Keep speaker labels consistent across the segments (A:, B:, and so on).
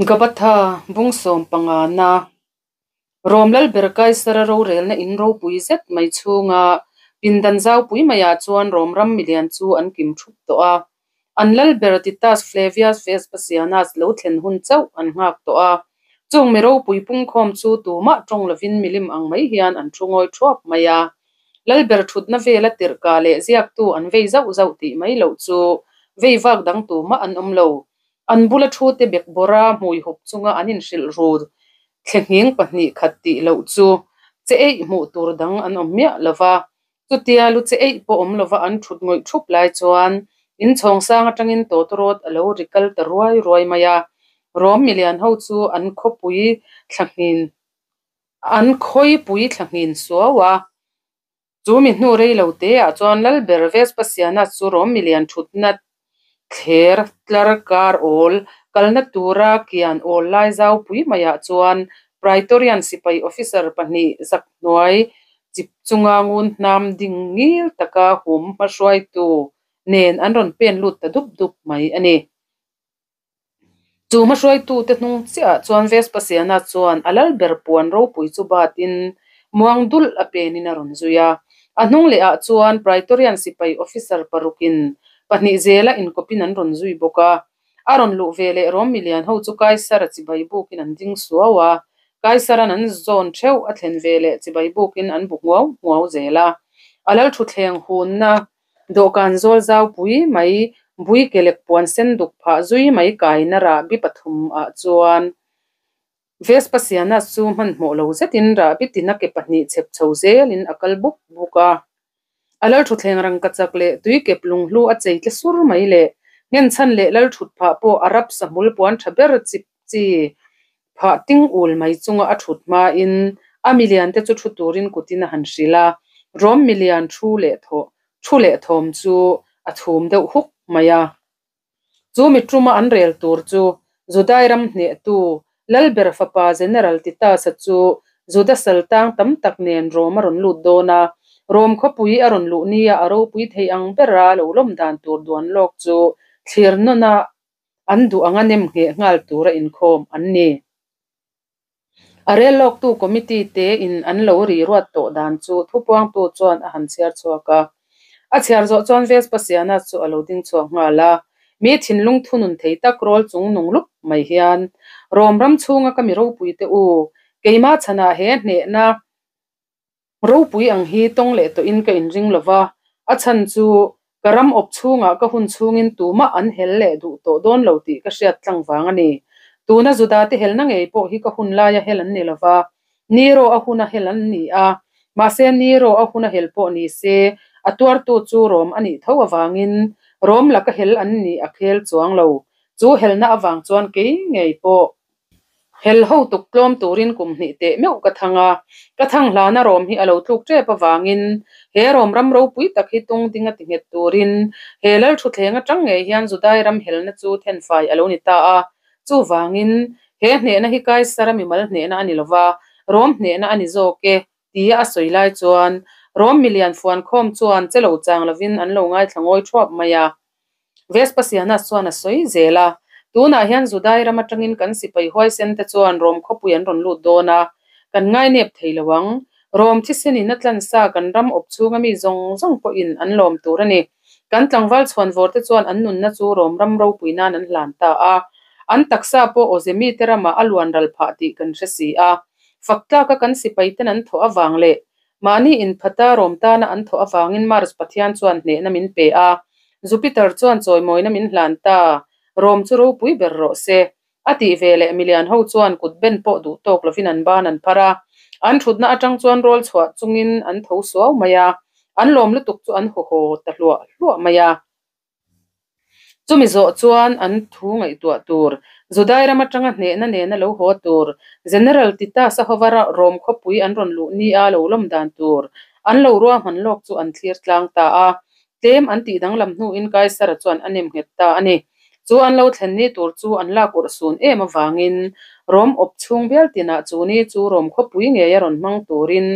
A: Gabatha bung sawmpangana Rom Lalber Kaisara rorelna in ropui zet mai chhunga pindan zaupui maiah chuan Rom ram milian chu an kim thup tawh a. An Lalber Titus Flavius Vespasianus lo thlen hun chauh an nghak tawh a. Chung mi ropui pungkhawm chu tumah tawng lovin milim ang mai hian an thu ngawi thuap mai a. Lalber thutna vela tirhkah leh ziaktu an vei zauh zauh tih mai loh chu vei vak dang tumah an awm lo. An bula thute bek bawra hmui hup chunga an inhrilh ru thlehnging 2 khat tih loh chu che eih hmuh tur dang an awm miah lo va. Chutia lu che eih pawh awm lova an thut ngawih thup lai chuan inchhawng sang atangin tawtawrawt a lo ri kal ta ruai ruai mai a. Rom milian ho chu an khawpui thlahngin an khawipui thlahngin suau a. Chu mi hnu rei lo te ah chuan Lalber Vespasianus chu Rom milian thutna thler tlar kar awl kalna tura kian awl lai zaupui maiah chuan Praetorian sipai officer pahnih zak hnuai chip chunga ngun hnam ding ngil taka hum hmahruaitu nen an rawn pen lut ta dup dup mai a ni. Chu hmahruaitute hnung chiahah chuan Vespasianus chuan a Lalber puan ropui chu batin muang dulh a penin a rawn zui a. A hnung lehah chuan Praetorian sipai officer parukin pahnih zela inkawpin an rawn zui bawk a. A rawn luh ve leh Rom milian ho chu Kaisara chibai bukin an ding suau a. Kaisaran an zawn theuh a thlen ve leh chibai bukin an bu nguau nguau zel a. A lal thutthleng hunna Dawhkan zawl zaupui mai bui kelek puan sen duk phah zui mai kaina rahbi pathum ah chuan Vespasianus chu hmanhmawh lo zetin rahbi tina ke pahnih chhep chho zelin a kal buk buk a. A lalthutthleng rangkachak leh tuikep lunghlu a chei tle sur mai leh nghenchhan leh lalthut phah pawh Arab sahmul puan tha ber chip chi phah ting ul mai chunga a thut hmain a milian te chu thu turin kutin a han hrilh a, Rom milian thu leh thaw thu leh thawm chu a thum deuh huk mai a. Chu mi tuma an rel tur chu Judai ram hnehtu Lalber fapa General Titus-a chu Juda saltang tam tak nen Rom a rawn lut dawn a, Rom khawpui a rawn luh nia a ropui thei ang bera lo lawm dan tur duan lawk chu thlir nawn a an duh anga nem ngheh nghal tura inkhawm an ni. A rel lawktu committee te in an lo ri ruat tawh dan chu thupuangtu chuan a han chhiar chhuak a. A chhiar zawh chuan Vespasianus chu a lo ding chhuak nghal a. Mi thinlung thunun thei tak rawl chung nung lup mai hian, Rom ram chhunga ka mi ropui te u, keimah chhanah he hnehna Ropui ang hi tawng leh tawhin ka inring lo va, a chhan chu ka ram awp chhungah ka hun chhungin tumah an hel leh duh tawh dawn lo tih ka hriat tlang vang a ni. Tuna Judate helna ngei pawh hi ka hun laia hel an ni lo va, Nero a huna hel an ni a, mahse Nero a huna hel pawh ni se a tuartu chu Rom a nih tho avangin Rom laka hel an nih a khel chuang lo. Chu helna avang chuan kei ngei pawh Hel ho tuk tlawm turin kum hnih teh meuh ka thang a, ka thang hlana rawm hi a lo tluk tep avangin he rawm ram ropui tak hi tung ding a ti nghet turin he lal thutthleng atang ngei hian Judai ram helna chu thenfai a lo ni ta a. Chuvangin, he hnehna hi Kaisara mimal hnehna a ni lova, rawm hnehna a ni zawk e, tia a sawi lai chuan rawm milian fuankhawm chuan che lo chang lovin an lo ngaithla ngawi thuap mai a. Vespasianus chuan a sawi zel a, Tunah hian Judai ram atangin kan sipai huaisen te chuan Rom khawpui an rawn lut dawn a, kan ngainep thei lo ang. Rom thisenin a tlansa kan ram awp chhunga mi zawng zawng pawhin an lawm tur a ni. Kan tlangval chhuanvawr te chuan an nunna chu Rom ram ropui nan an hlan ta a, an taksa pawh awze mite ramah a luan ral phah tih kan hre si a. Fak tlaka kan sipai ten an thawh avang leh Mahni inphata Rom tana an thawh avangin Mars pathian chuan hnehna min pe a, Jupiter chuan chawimawina min hlan ta, Rom chu ropui ber rawh se. A tih ve leh milian ho chuan kut ben pawh duh tawk lovin an ban an phar a, an thutna atang chuan rawl chhuah chungin an tho suau mai a, an lawm lutuk chu an haw haw ta hluah hluah mai a. Chumi zawh chuan an thu ngaihtuah tur, Judai ram atanga hnehna nena lo haw tur, General Titus-a hova Rom khawpui an rawn luh nia lo lawm dan tur, an lo ruahman lawk chu an thlir tlang ta a. Tlem an tih danglam hnuin Kaisara chuan a nem nghet ta a ni. Chu an lo thlen ni tur chu an lak urh sun em avangin Rom awp chhung bial tinah chu ni chu Rom khawpui ngei a rawn hmang turin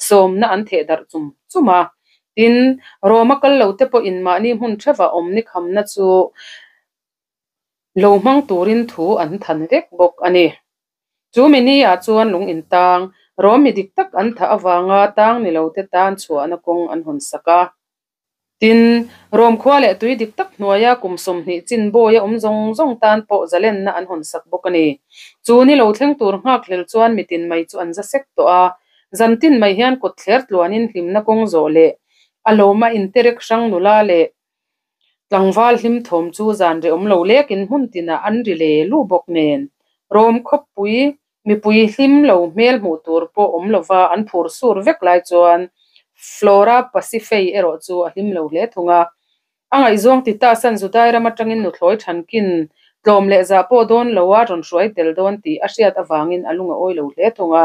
A: sawmna an theh darh chum chum a. Tin, Roma kal lo te pawhin mahni hmun theuhah awm ni khamna chu Lo hmang turin thu an than vek bawk a ni. Chu mi ni ah chuan lung in tang, Rom mi dik tak an thah avanga tang ni lo te tan chhuahna kawng an hawn sak a. Tin, Rom khua leh tui dik tak hnuaia kum 20 chin bawi a awm zawng zawng tan pawh zalenna an hawn sak bawk a ni. Chu ni lo thleng tur nghakhlel chuan mitin mai chu an za sek tawh a. Zan tin mai hian kawtthler tluanin hlimna kawng zawh leh a lawma interek hrang nula leh Tlangval hlim thawm chu zan reh awm lo lekin hmun tinah an ri le lu bawk nen, Rom khawpui mipui hlim lo hmel hmuh tur pawh awm lova an phur sur vek lai chuan Flora Pasifei erawh chu a hlim lo hle thung a. A ngaihzawng ti ta san Judai ram atangin nuthlawi thankin tlawm leh zah pawh dawn lo a rawn hruai tel dawn tih a hriat avangin a lung a awi lo hle thung a.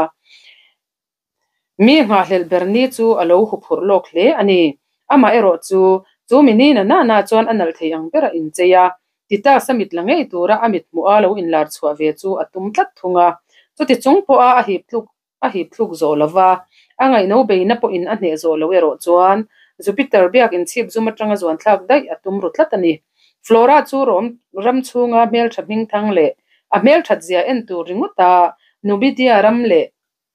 A: Mi nghahhlelh ber ni chu a lo huphurh lawk hle a ni. Amaherawh chu, chu mi ni na nana chuan a nalh thei ang ber a inchei a, Titus a mit la ngei tura a mit hmuh a lo inlar chhuah ve chu a tum tlat thung a. Chuti chung pawha a hip tluk a hip thluk zawh lova, a ngaihno beina pawhin a hneh zawh lo erawh chuan Jupiter biak inchhip zum atanga zuan thlak daih a tum ru tlat a ni. Flora chu rawm ram chhunga hmeltha hmingthang leh a hmelthat zia en tur ringawt a Numidia ram leh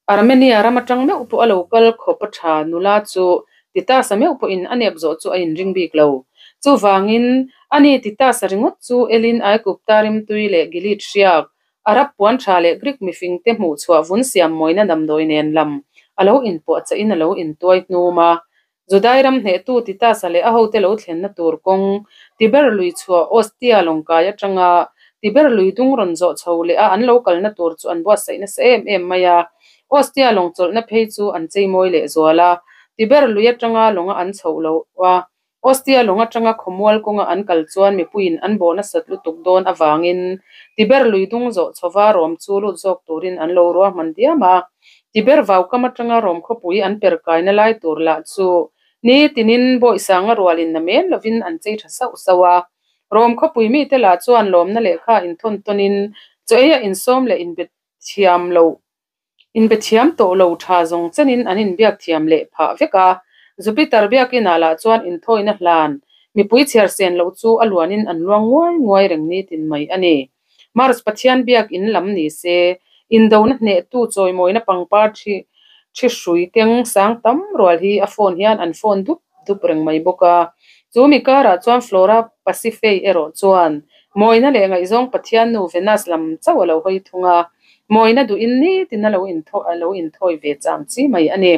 A: Armenia ram atang meuh pawh a lo kal khawp a tha nula chu Titus-a meuh pawhin a nep zawh chu a inring bik lo. Chuvangin, ani Titus-a ringawt chu Elin Aigupta rimtui leh Gilead hriak, Arab puan tha leh Greek mifingte hmuh chhuah vun siam mawina damdawi nen lam a lo inpuahchah in a lo intuai hnum a. Judai ram hnehtu Titus-a leh a hote lo thlenna tur kawng Tiber lui chhuah Ostia lawngkai atanga Tiber lui dung rawn zawh chho leh a an lo kalna tur chu an buatsaih nasa em em mai a. Ostia lawng chawlhna phei chu an cheimawi leh zual a, Tiber lui atanga lawnga an chhoh loh a, Ostia lawng atanga khawmual kawnga an kal chuan mipuiin an bawh nasat lutuk dawn avangin Tiber lui dung zawh chhova Rom chu lut zawk turin an lo ruahman diam a. Tiber vaukam atanga Rom khawpui an per kaina lai tur lah chu ni tinin Bawiksanga rualin na men lovin an chei tha sauh sauh a. Rom khawpui mite lah chuan lawmna lehkha inthawn tawnin chaw eia insawm leh inbe thiam loh Inbe thiam tawh lo tha zawng chenin an inbiak thiam leh phah vek a. Jupiter biakinah lah chuan inthawina hlan mipui chhiar sen loh chu a luanin an luang nguai nguai reng nitin mai a ni. Mars Pathian biak in lam ni se, indona hnehtu chawimawina pangpar thi thi hrui keng sang tam rual hi a phone hian an phone dup dup reng mai bawk a. Chu mi karah chuan Flora Pasifei erawh chuan mawina leh ngaihzawng Pathian nu Venus lam chauh a lo hawi thung a. Mawina duhin nitin a lo inthaw a lo inthawi ve cham chi mai a ni.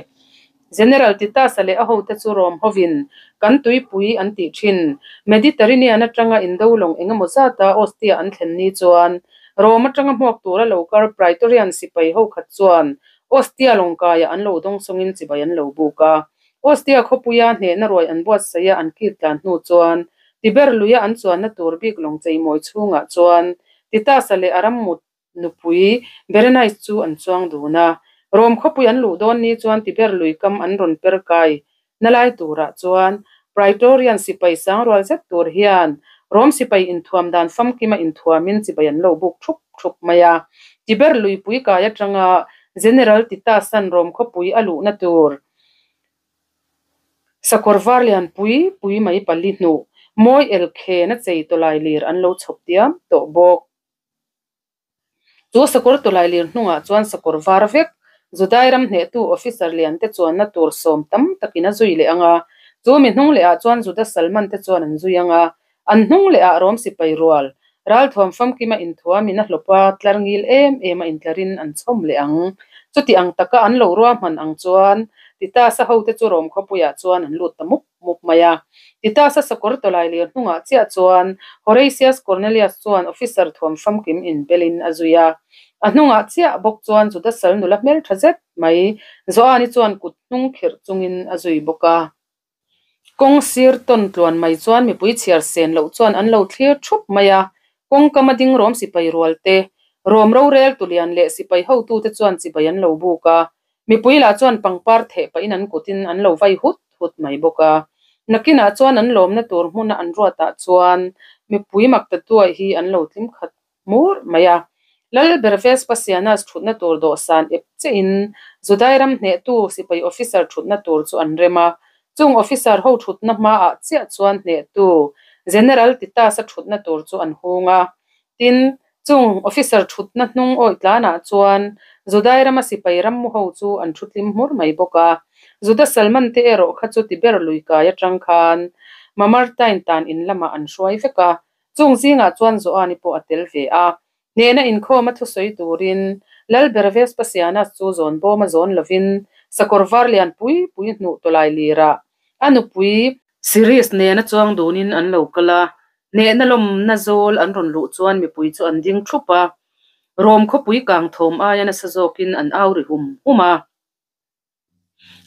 A: General Titus-a leh a hote chu Rom hovin kan tuipui an tih thin. Mediterranean atanga indo lawng engemaw zata Ostia an thlen ni chuan Rom atanga hmuak tura lo kar Praetorian sipai ho khat chuan Ostia lawngkaiah an lo dawngsawngin chibai an lo buk a. Ostia khawpuia hnehna ruai an buatsaih a an kir tlan hnu chuan Tiber luia an chuanna tur bik lawng cheimawi chhungah chuan Titus-a leh a rammut Nupui Berenice chu an chuang dun a. Rom khawpui an luh dawn ni chuan Tiber lui kam an rawn per kai na lai turah chuan Praetorian sipai sang rual zet tur hian Rom sipai inthuam dan famkima inthuamin chibai an lo buk thup thup mai a. Tiber luipui kai atanga General Titus-a'n Rom khawpui a luhna tur Sakawr var lian pui pui mai pali hnuh mawi elkhena chei tawlai lir an lo chhawp diam tawh bawk. Chu sakawr tawlai lir hnungah chuan sakawr var vek, Judai ram hnehtu officer lian te chuanna tur sawm tam takin a zui leh ang a. Chu mi hnung lehah chuan Juda Salman te chuan an zui ang a. An hnung lehah Rom sipai rual, ralthuam famkima inthuamin a hlawp a, tlar ngil em em a intlarin an chhawm leh ang. Chuti ang taka an lo ruahman ang chuan Titus-a hote chu Rom khawpuiah chuan an lut ta mup mup mai a. Titus-a sakawr tawlai lir hnungah chiah chuan Horatius Cornelius chuan officer thuam famkim inbelin a zui a. A hnungah chiah bawk chuan Juda sal nula hmeltha zet mai Joani chuan kut hnung khirh chungin a zui bawk a. Kawng sir tawn tluan mai chuan mipui chhiar sen loh chuan an lo thlir thup mai a. Kawngkam a ding rawm sipai rual te, rawm rorel tulian leh sipai hotute chuan chibai an lo buk a. Mipui lah chuan pangpar theh pahin an kutin an lo vai hut hut mai bawk a. Nakinah chuan an lawmna tur hmuna an ruatah chuan mipui makta tuai hi an lo tlim khat hmur mai a. Lalber Vespasianus thutna tur dawhsan ep chiahin Judai ram hnehtu sipai officer thutna tur chu an rem a. Chung officer ho thutna hmaah chiah chuan hnehtu General Titus-a thutna tur chu an hung a. Tin, chung officer thutna hnung awih tlanah chuan Judai rama sipai rammu ho chu an thu tlim hmur mai bawk a. Juda Salman te erawh kha chu Tiber lui kai atang khan Mamartine tan in lamah an hruai vek a, chung zingah chuan Joani pawh a tel ve a. Hnehna inkhawma thusawi turin Lalber Vespasianus chu zawn bawma zawn lovin sakawr var lian pui pui hnuh tawlai lirah a nupui Siris nena chuang dunin an lo kal a, hnehna lawmna zawl an rawn luh chuan mipui chu an ding thup a, Rom khawpui kang thawm aia nasa zawkin an au ri hum hum a.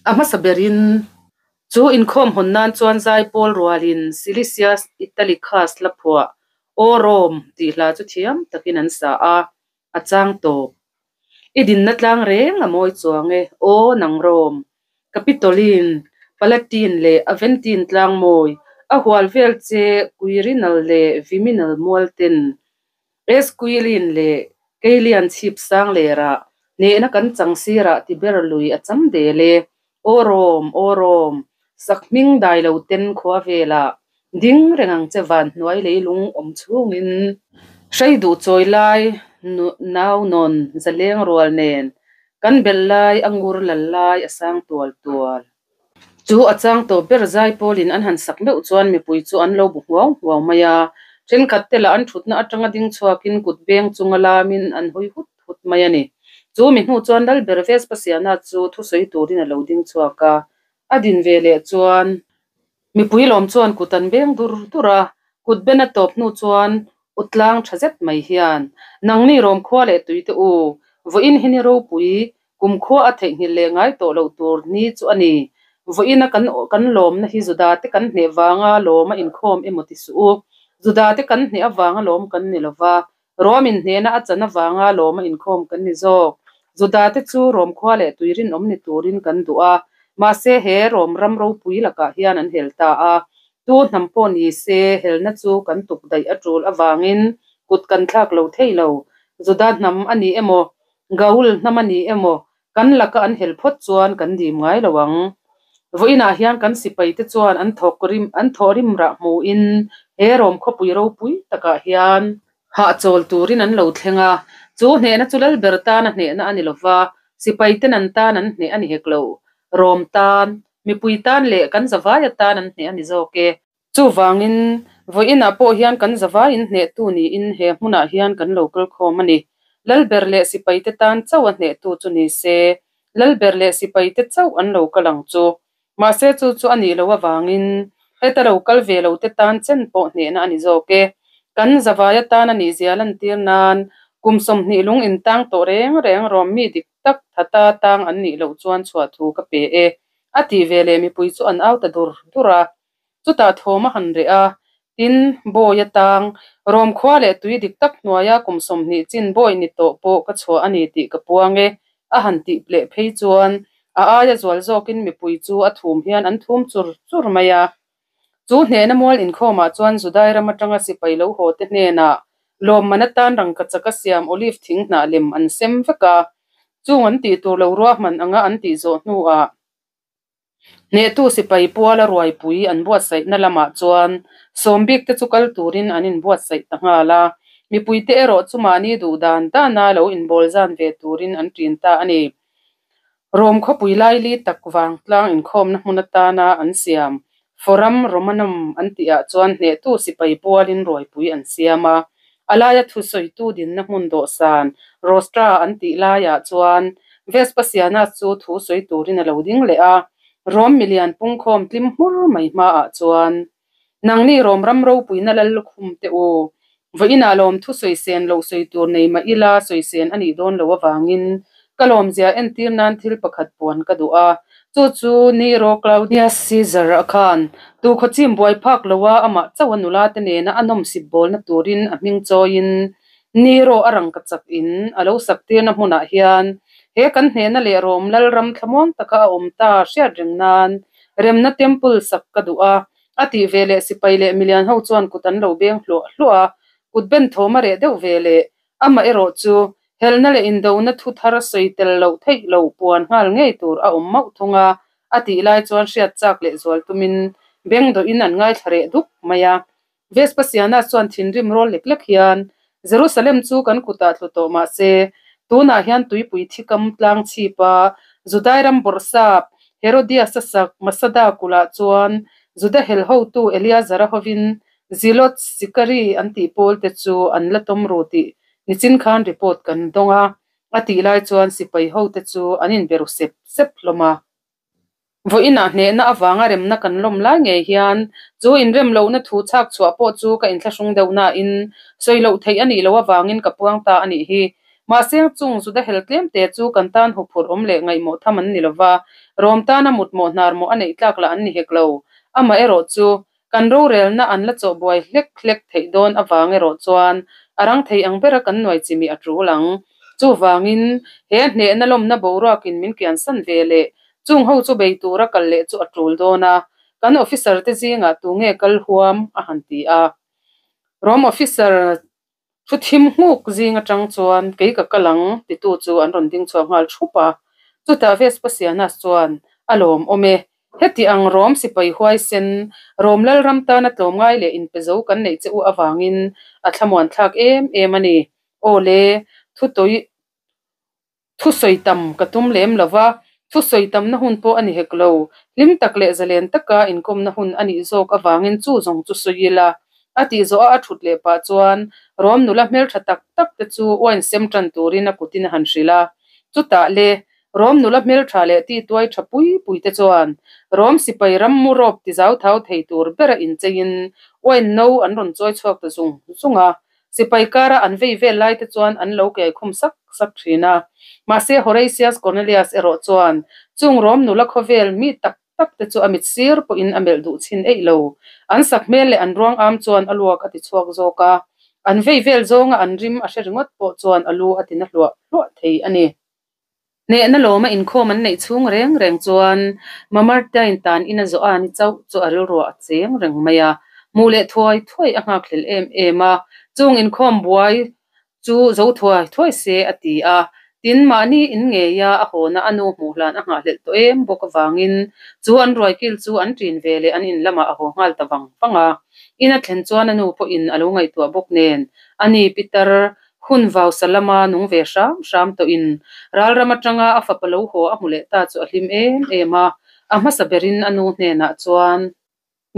A: A hmasa berin chu inkhawm hawn nan chuan zaipawl rualin Cilicius Italicus la phuah O Rome tih hla chu thiam takin an sa a, a chang tawp. I dinna tlang reng a mawi chuang e, aw nang Rome! Capitoline, Palatine leh Aventine tlang mawi, a hual vel che Quirinal leh Viminal mual ten Esquilin leh Caelian chhip sang lerah hnehna kan chang sirah ti ber lui a cham del e. Aw Rome, aw Rome, sak hming dai lo ten khua velah ding reng ang che van hnuai leilung awm chhungin. Hrei duh chawi lai nau nawn zaleng rual nen kan belh lai a ngur lal lai a sang tual tual. Chu a chang tawp ber Zaipawlin an han sak meuh chuan mipui chu an lo bu huau huau mai a, thenkhat te lah an thutna atanga ding chhuakin kut beng chunga lamin an hawi hut hut mai a ni. Chu mi hnu chuan Lalber Vespasiana chu thusawi turin a lo ding chhuak a, a din ve leh chuan Mipui lawm chuan kut an beng dur dur a, kut ben a tawp hnu chuan u tlang tha zet mai hian, Nangni rawm khua leh tui te u, vawiin hi ni ropui, kum khua a theihnghilh leh ngai tawh loh tur ni chu a ni. Vawiina kan kan lawmna hi Juda te kan hneh vanga lawm a inkhawm emaw ti suh u. Juda te kan hneh avanga lawm kan ni lova, Rom inhnehna a chan avanga lawm a inkhawm kan ni zawk. Juda te chu Rom khua leh tui rinawm ni turin kan duh a, mahse he Rom ram ropui lakah hian an hel ta a. Tu hnam pawh ni se helna chu kan tuk daih a tul avangin kut kan thlak lo thei lo. Juda hnam a ni emaw, Gaul hnam a ni emaw, kan laka an hel phawt chuan kan dim ngai lo ang. Vawiinah hian kan sipaite chuan an thawk rim an thawh rim rah hmuhin he Rom khawpui ropui takah hian hahchawl turin an lo thleng a, chu hnehna chu Lalber tan a hnehna a ni lo va, sipaiten an tan an hneh a ni hek lo. Rom tan, mipui tan leh kan zavaia tan an hneh a ni zawk e. Chuvangin, vawiinah pawh hian kan zavaiin hnehtu niin he hmunah hian kan lo kal khawm a ni. Lalber leh sipaite tan chauh a hnehtu chu ni se, Lalber leh sipaite chauh an lo kal ang chu. Mahse chu chu a nih loh avangin heta lo kal ve lote tan chen pawh hnehna a ni zawk e. Kan zavai atan a nihzia lantir nan kum 20 lung intang tawh reng reng rawm mi dik tak thata tang an nih loh chuan chhuah thu ka pe e a tih veleh mipui chu an au ta dur dur a. Chutah thawm a han reh a, tin, bawi atang, Rom khua leh tui dik tak hnuaia kum 20 chin bawi ni tawh pawh ka chhuah a ni tih ka puang e, a han tih leh phei chuan a aia zual zawkin mipui chu a thum hian an thum chur chur mai a. Chu hnehna mual inkhawmah chuan Judai ram atanga sipai lo haw te hnenah lawmman atan rangkachak a siam olive thing hnah lem an sem vek a, chung an tih tur lo ruahman anga an tih zawh hnuah, Hnehtu sipai puala ruaipui an buatsaihna lamah chuan sawmbik te chu kal turin an inbuatsaih ta nghal a, mipuite erawh chu mahni duh dan dana lo inbawl zan ve turin an ṭin ta a ni. Rom khawpui laili tak vangtlang inkhawmna hmun atana an siam Forum Romanum an tihah chuan hnehtu sipai pualin ruaipui an siam a, a laia thusawitu dinna hmun dawhsan, rostra, an tih laiah chuan Vespasianus chu thu sawi turin a lo ding leh a, Rom milian pungkhawm tlim hmur mai hmaah chuan, Nangni Rom ram ropuina lal lukhum teh u, vawiinah lawm thu sawisen loh sawi tur nei mah ila sawisen a nih dawn loh avangin ka lawmzia entir nan thil pakhat puan ka duh a, chu chu Nero Claudius Caesar a khan tu khawchim buai phak loa amah chauh a nula te nena a nawmsip bawlna turin a hming chawiin Nero a rangkachak in a lo sak tirna hmunah hian he kan hnehna leh Rom lalram thlamuang taka a awm ta hriat reng nan remna temple sak ka duh a, a tih ve leh sipai leh milian ho chuan kut an lo beng hluah hluah a, kut ben thawm a reh deuh ve leh amah erawh chu helna leh indona thu thar sawi tel loh theih lo puan nghal ngei tur a awm mauh thung a, a tih lai chuan hriat chak leh zual tumin beng dawhin an ngaithla reh dup mai a. Vespasianus chuan thinrim rawl lek lek hian, Jerusalem chu kan kutah tlu tawh mah se, tunah hian tuipui thikam tlang chhipa Judai ram bawrhsap Herodias-a sak Masada kulhah chuan Juda hel hotu Eleazara hovin Zealot Sicarii an tih pawlte chu an la tawm ru tih nichin khan report kan dawng a, a tih lai chuan sipai hote chu an inbe ru sep sep hlawm a. Vawiinah hnehna avanga remna kan lawm lai ngei hian chu inrem lohna thu chhak chhuah pawh chu ka inthlahrung deuh nain sawi loh theih a nih loh avangin ka puang ta a nih hi. Mahse chung Juda hel tlemte chu kan tan huphurh awm leh ngaihmawh tham an ni lova, Rom tana mutmawh hnarmawh a neih tlak lah an ni hek lo. Amaherawh chu kan rorelna an la chawhbuai hlek hlek theih dawn avang erawh chuan a rang thei ang bera kan nuai chimih a tul ang. Chuvangin he hnehna lawmna boruakin min kiansan ve leh Chung ho chu bei tura kal leh chu a tul dawn a, kan officer te zingah tu nge kal huam a han ti a. Rom officer thu thim nghuk zing atang chuan kei ka kal ang titu chu an rawn ding chhuak nghal thup a. Chutah Vespasianus chuan a lawm awm e, heti ang Rom sipai huaisen, Rom lalram tana tlawmngai leh inpe zo kan neih che u avangin a thlamuan thlak em em a ni. Aw le, thu tawi Thusawi tam ka tum lem lo va, thusawi tamna hun pawh a ni hek lo. Hlim tak leh zalen taka inkawmna hun a nih zawk avangin chu zawng chu sawi ila. A tih zawh a a thut leh pah chuan Rom nula hmeltha tak tak te chu wine sem tan turin a kutin a han hrilh a. Chutah le, Rom nula hmeltha leh ti tuai tha pui pui te chuan Rom sipai ram mu rawp ti zau thau thei tur bera incheiin wine no an rawn chawi chhuak ta zung zung a. Sipai kara an vei vel lai te chuan an lo kei khum sak sak thin a. Mahse Horatius Cornelius erawh chuan chung Rom nula khawvel mi tak tak te chu a mit sir pawhin a melh duh chhin eih lo. An sak hmel leh an ruang am chuan a luak a ti chhuak zawk a. An vei vel zawnga an rim a hre ringawt pawh chuan a lu a ti na hluah hluah thei a ni. Hnehna lawma inkhawm an neih chhung reng reng chuan Mamartain tan ina zawh a ni chauh chu a rilruah a cheng reng mai a, hmuh leh thuai thuai a nghakhlel em em a, chung inkhawm buai chu zo thuai thuai se a ti a, tin mahni in ngeia a hawna a nu hmuh hlan a nghahhlelh tawh em bawk avangin chu an ruaikil chu an ṭin ve leh an in lamah a haw nghal ta vang vang a, in a thlen chuan a nu pawhin a lo ngaihtuah bawk nen a ni Pitar Hun vausa lama nung ve hram hram tawhin ralram atanga a fapa lo haw a hmu leh ta chu a hlim em em a, a hmasa berin a nu hnenah chuan,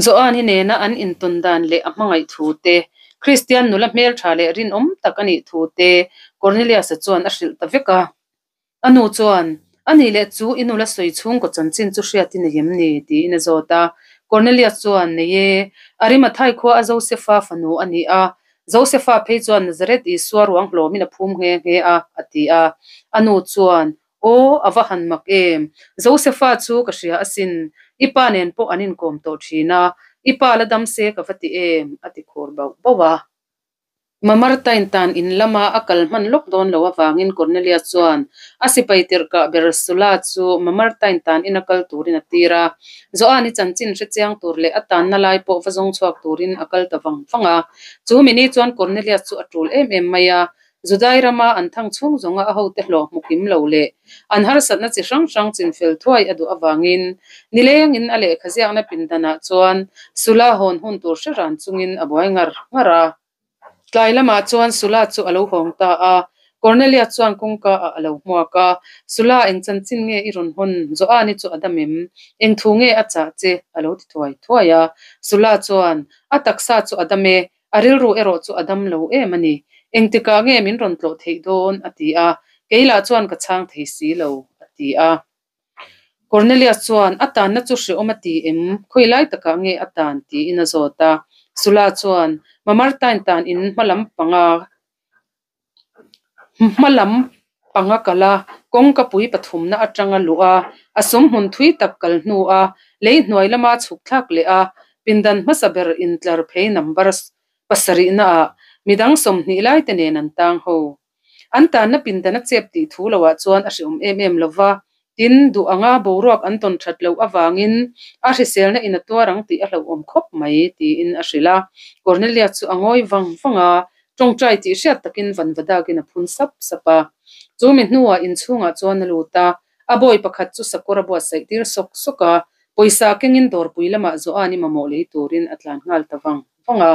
A: Joani nena an intawn dan leh a hmangaih thu te, Kristian nula hmeltha leh rinawm tak a nih thu te Cornelius-a chuan a hrilh ta vek a. A nu chuan, A nih leh chu i nula sawi chhungkaw chanchin chu hriat i nei em ni? tiin a zawt a. Cornelius chuan, Nei e, Arimathai khua a Josefa fanu a ni a. Josefa phei chuan Nazareth Isua ruang hlawmin a phum nghe nghe a, a ti a. A nu chuan, Aw, a va han mak em! Josefa chu ka hria asin, i pa nen pawh an inkawm tawh thin a, i pa la dam se ka va ti em? a ti khur bauh bauh a. Mamartain tan in lama a kal hman lawk dawn lo avangin Cornelius chuan a sipai tirhkah ber Sula chu Mamartain tan ina kal turin a tir a. Joani chanchin hre chiang tur leh a tanna lai pawh va zawng chhuak turin a kal ta vang vang a. Chu mini chuan Cornelius chu a tul em em mai a, Judai rama an thang chhung zawnga a hote hlawh hmu kim lo leh an harsatna chi hrang hrang chinfel thuai a duh avangin nilengin a lehkha ziakna pindanah chuan Sula hawn hun tur hre ran chungin a buai ngar ngar a. Tlai lamah chuan Sula chu a lo hawng ta a, Cornelius chuan kawngka ah a lo hmuak a, Sula eng chanchin nge i rawn hawn? Joani chu a dam em? Eng thu nge a chah che? a lo ti thuai thuai a. Sula chuan, A taksa chu a dam e, A rilru erawh chu a dam lo em a ni. Engtikah nge min rawn tlawh theih dawn? a ti a. Kei lah chuan ka chhang thei si lo, a ti a. Cornelius chuan, A tanna chu hrehawm a ti em? Khawi lai takah nge a tan? tiin a zawt a. Sula chuan, Mamartain tan in hma lam panga Hma lam panga kal a, kawngka pui pathumna atanga luh a, a sum hmun thui tak kal hnu a, lei hnuai lama chhuk thlak leh a, pindan hmasa ber intlar phei number pasarihna ah midang 20 lai te nen an tang ho. An tanna pindan a chep tih thu loah chuan a hreawm em em lova, Tin, duh anga boruak an tawn that loh avangin a hriselna in a tuar ang tih a hlauhawm khawp mai, tiin a hrilh a. Cornelia chu a ngawi vang vang a, tawngtai tih hriat takin vanvadakin a phun sap sap a. Chu mi hnuah inchhungah chuan a lut a, a bawi pakhat chu sakawr a buatsaih tir sawk sawk a, pawisa kengin dawrpui lamah Joani mamawh lei turin a tlan nghal ta vang vang a.